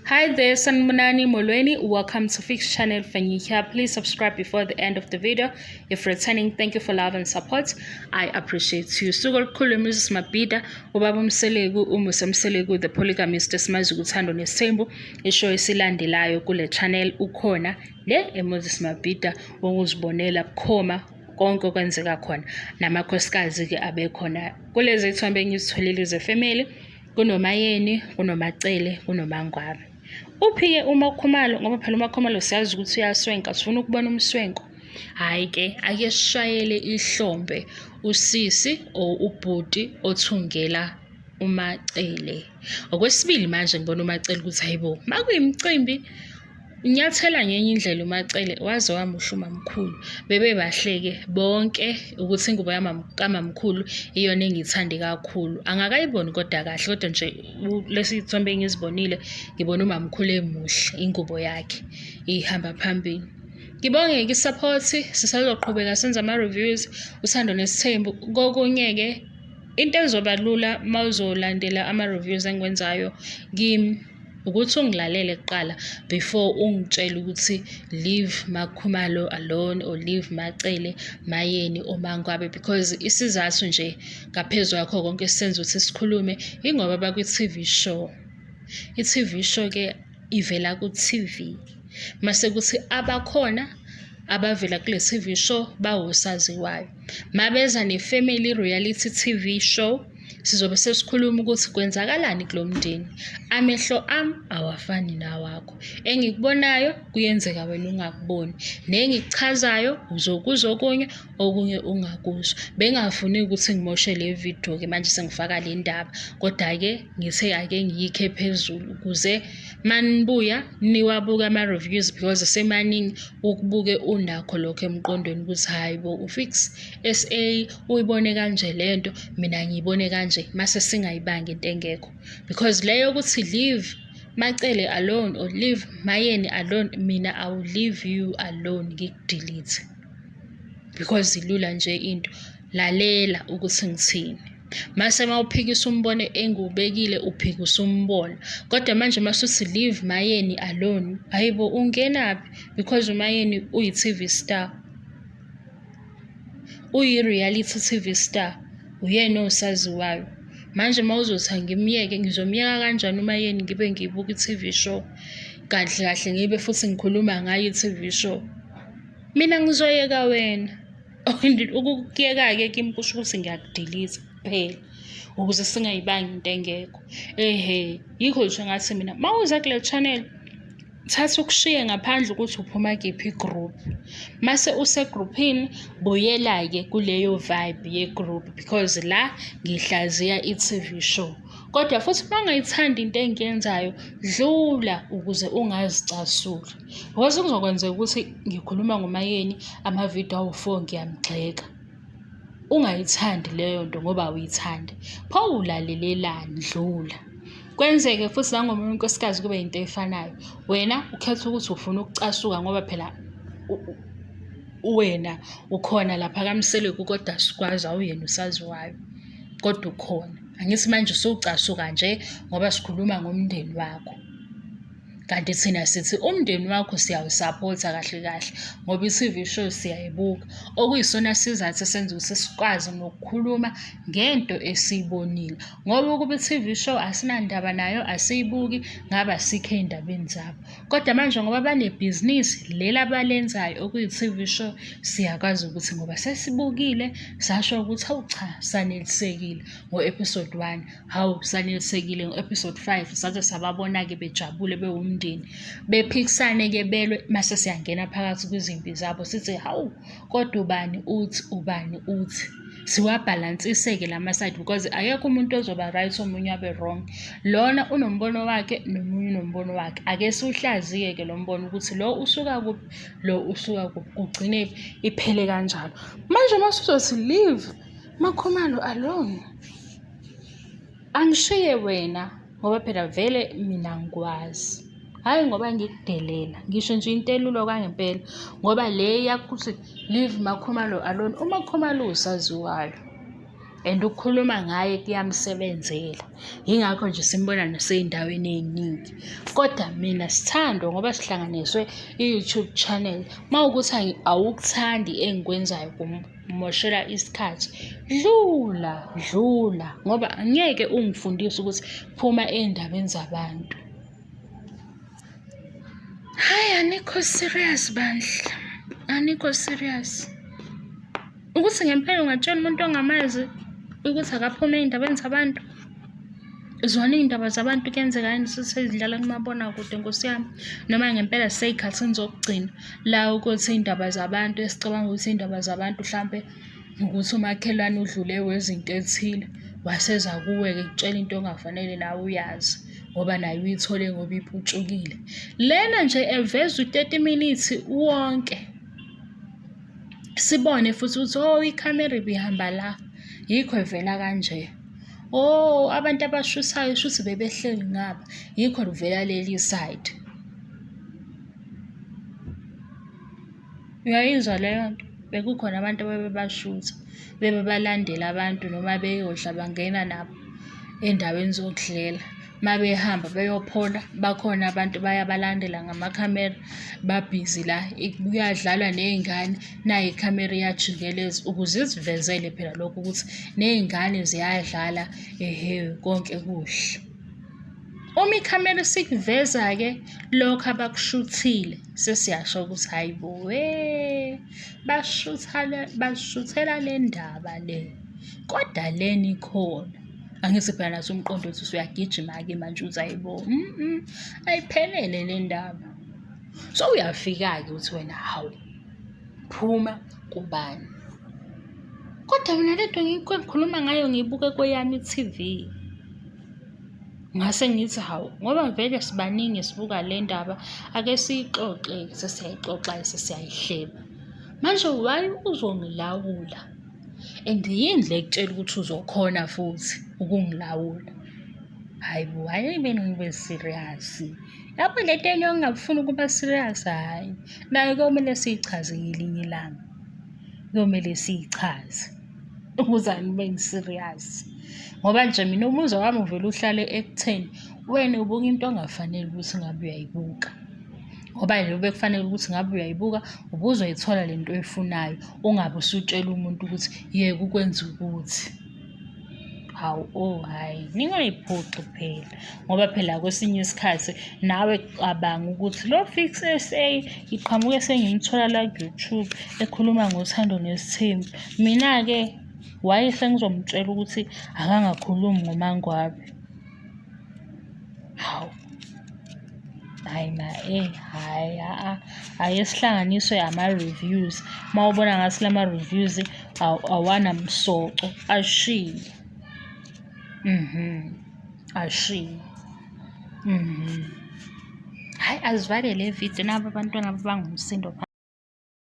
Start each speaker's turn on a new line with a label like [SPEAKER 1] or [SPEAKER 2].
[SPEAKER 1] Hi there, Sanibonani Molweni. Welcome to Fix Channel Fanyika. Please subscribe before the end of the video. If returning, thank you for love and support. I appreciate you. Suku olukhulu Mrs. Mabhida, ubaba uMseleku, uMusa Mseleku, the polygamist esimazi uthando nesithembu. Ishow esilandelayo kule channel ukhona le eMoses Mabhida wokuzibonela bukhoma konke okwenzeka khona namakhosikazi ke abekhona kulezi zithombe engizitholile zefamily. KunoMayeni, kunoMaCele, kunoMaNgwabe. Uphi-ke uMaKhumalo? Ngoba phela uMaKhumalo siyazi ukuthi uyaswenka, sifuna ukubona umswenko. Hhayi-ke, ake sishayele ihlombe usisi or ubhuti othungela uMaCele. Okwesibili manje ngibona uMaCele ukuthi hayibo, makuyimicimbi Unyathela ngenye indlela uMaCele waze wamuhle umamkhulu. Bebebahle-ke bonke ukuthi ingubo kamamkhulu iyona engiyithande kakhulu. Angakayiboni kodwa kahle kodwa nje lesi sithombe engizibonile ngibona umamkhulu emuhle ingubo yakhe ihamba phambili. Ngibonge-ke i-support, sisazoqhubeka senze ama-reviews, uthando nesithembu. Kokunye-ke into ezoba lula uma uzolandela ama-reviews engiwenzayo kimi ukuthi ungilalele kuqala before ungitshele ukuthi leave MaKhumalo alone or leave MaCele, MaYeni or MaNgwabe because isizathu nje ngaphezu kwakho konke esenza ukuthi sikhulume ingoba bakwi-T_V show. I-T_V show-ke ivela ku-T_V mase kuthi abakhona abavela kule T_V show bawosaziwayo. Mabeza ne-family reality T_V show Sizobe sesikhuluma ukuthi kwenzakalani kulo mndeni. Amehlo ami awafani nawakho. Engikubonayo kuyenzeka wena ungakuboni. Nengikuchazayo uzokuzwa okunye, okunye ungakuzwa. Bengingafuni ukuthi ngimoshe le video-ke manje sengifaka le ndaba, koda-ke ngithe ake ngiyikhe phezulu ukuze manibuya niwabuke ama-reviews because semaningi ukubuke unakho lokho emqondweni ukuthi hhayi bo uFix SA uyibone kanje lento mina ngiyibone kanje mase singayibangi into engekho because leyo ukuthi leave Macele alone or leave Mayeni alone mina I will leave you alone ngikudelete because ilula nje into lalela ukuthi ngithini mase mawuphikisa umbono engiwubekile uphikisa umbono kodwa manje masuthi leave Mayeni alone hayibo ungenaphi because uMayeni uyi-TV star Uyi-reality T_V star, uyena owusaziwayo. Manje uma uzothi angimyeke, ngizomyeka kanjani uMayeni ngibe ngiyibuka i-T_V show? Kahle kahle ngibe futhi ngikhuluma ngayo i-T_V show. Mina ngizoyeka wena. Ukukuyeka-ke kimi kusho ukuthi ngiyakudiliza kuphela ukuze singayibangi into engekho. Ehhe, yikho nje ngathi mina uma uza kule channel Thatha ukushiye ngaphandle ukuthi uphuma kephi i-group. Mase usegruphini buyela-ke kuleyo vibe ye-group because la ngihlaziya i-T_V show. Kodwa futhi uma ungayithandi into engiyenzayo dlula ukuze ungazicasuli. Because kuzokwenzeka ukuthi ngikhuluma ngoMayeni amavidiyo awu-four ngiyamgxeka. Ungayithandi leyo nto ngoba awuyithandi. Pho ulalelelani? Dlula. Kwenzeke futhi nangomunye unkosikazi kube yinto efanayo. Wena ukhetha ukuthi ufuna ukucasuka ngoba phela wena ukhona lapha kaMseleku kodwa asikwazi awuyena usaziwayo kodwa ukhona. Angithi manje usucasuka nje ngoba sikhuluma ngomndeni wakho. Kanti thina sithi umndeni wakho siyawusaphotha kahle kahle ngoba i-T_V show siyayibuka. Okuyisona sizathu esenza ukuthi sikwazi nokukhuluma ngento esiyibonile. Ngoba ukuba i-T_V show asinandaba nayo, asiyibuki, ngabe asikho ey'ndabeni zabo. Kodwa manje ngoba banebhizinisi leli abalenzayo okuyi-T_V show, siyakwazi ukuthi ngoba sesibukile sasho ukuthi hawu cha sanelisekile ngo-episode one. Hawu sanelisekile ngo-episode 5 saze sababona-ke bejabule bewumndeni bephikisane-ke belwe mase siyangena phakathi kwizimpi zabo sithi hawu kodwa ubani uthi ubani uthi siwabhalansise-ke la masayidi because akekho umuntu ozoba right omunye abe wrong lona unombono wakhe nomunye unombono wakhe ake siwuhlaziye-ke lo mbono ukuthi lo usuka kuphi lo usuka kuphi kugcine iphele kanjalo manje uma usuzothi leave MaKhumalo alone Angishiye wena ngoba phela vele mina ngikwazi. Hhayi ngoba ngikudelela, ngisho nje into elula okwangempela ngoba le yakuthi leave MaKhumalo alone, uMaKhumalo uwusaziwayo. And ukukhuluma ngaye kuyamsebenzela. Yingakho nje simbona nasey'ndaweni ey'ningi. Kodwa mina sithandwa ngoba sihlanganiswe i-YouTube channel. Uma kuwukuthi awukuthandi engikwenzayo kumoshela isikhathi, dlula, dlula ngoba angeke ungifundise ukuthi phuma ey'ndabeni zabantu. Hhayi anikho serious bandla, anikho serious. Ukuthi ngempela ungatshela umuntu ongamazi ukuthi akaphume ey'ndabeni zabantu. Zona iy'ndaba zabantu kuyenzeka yini sesezidlala kumabonakude nkosi yami? Noma ngempela sisey'khathini zokugcina la ukuthi iy'ndaba zabantu esicabanga ukuthi iy'ndaba zabantu hlampe ukuthi umakhelwane udlule wezinto ethile waseza kuwe-ke ekutshela into ongafanele nawe uyazi ngoba naye uyithole ngoba iputshukile. Lena nje eveza u-30 minutes wonke sibone futhi ukuthi oh ikhamera ibihamba la yikho evela kanje. Oh abantu abashuthayo shuthi bebehleli ngapha yikho luvela leli side. Uyayizwa leyo nto? Bekukhona abantu ababebashutha, bebebalandela abantu noma beyodla bangena nabo ey'ndaweni zokudlela. Uma behamba beyophola bakhona abantu bayabalandela ngamakhamera, babhizi la kuyadlalwa ney'ngane, nayi ikhamera iyajikeleza ukuze isivezele phela lokho ukuthi ney'ngane ziyadlala, ehhe konke kuhle. Uma ikhamera isikuveza-ke lokhu abakushuthile sesiyasho ukuthi hhayi bo we bashutha le bashuthela le ndaba le kodwa lena ikhona. Angithi phela naso umqondo wethu usuyagijima-ke manje uthi hhayi bo ayiphelele le ndaba. So uyafika-ke uthi wena hawu phuma kubani. Kodwa mina le nto ngikhuluma ngayo ngiyibuke kweyami i-T_V. Ngase ngithi hawu ngoba vele sibaningi sibuka le ndaba ake siyixoxe-ke sesiyayixoxa-ke sesiyayihleba. Manje why uzongilawula and yini le ekutshela ukuthi uzokhona futhi ukungilawula? Hhayi bo, hhayi ekubeni ngibe serious. Yabo le nto yokungafuni ukuba serious hhayi, nayo kuyomele siyichaze ngelinye ilanga, kuyomele siyichaze. Ukuze ngibe serious ngoba nje mina umuzwa wami uvele uhlale ekutheni wena ubuka into ongafanele ukuthi ngabe uyayibuka ngoba le bekufanele ukuthi ngabe uyayibuka ubuzoyithola le nto oyifunayo ungabe usutshela umuntu ukuthi yeka ukwenza ukuthi. Hawu, oh hhayi, ningayiphoxi phela ngoba phela kwesinye isikhathi nawe cabanga ukuthi lo Fix SA ngiqhamuke sengimthola la ku-YouTube ekhuluma ngothando nesithembu. Mina-ke why sengizomtshela ukuthi akangakhulumi ngoMangwabe? Hawu. Hhayi ma eh hhayi a-a ake sihlanganiswe ama-reviews. Uma ubona ngathi lama-reviews awanamsoco ashiye. Ashiye. Hhayi azivale le video naba abantwana ababanga umsindo.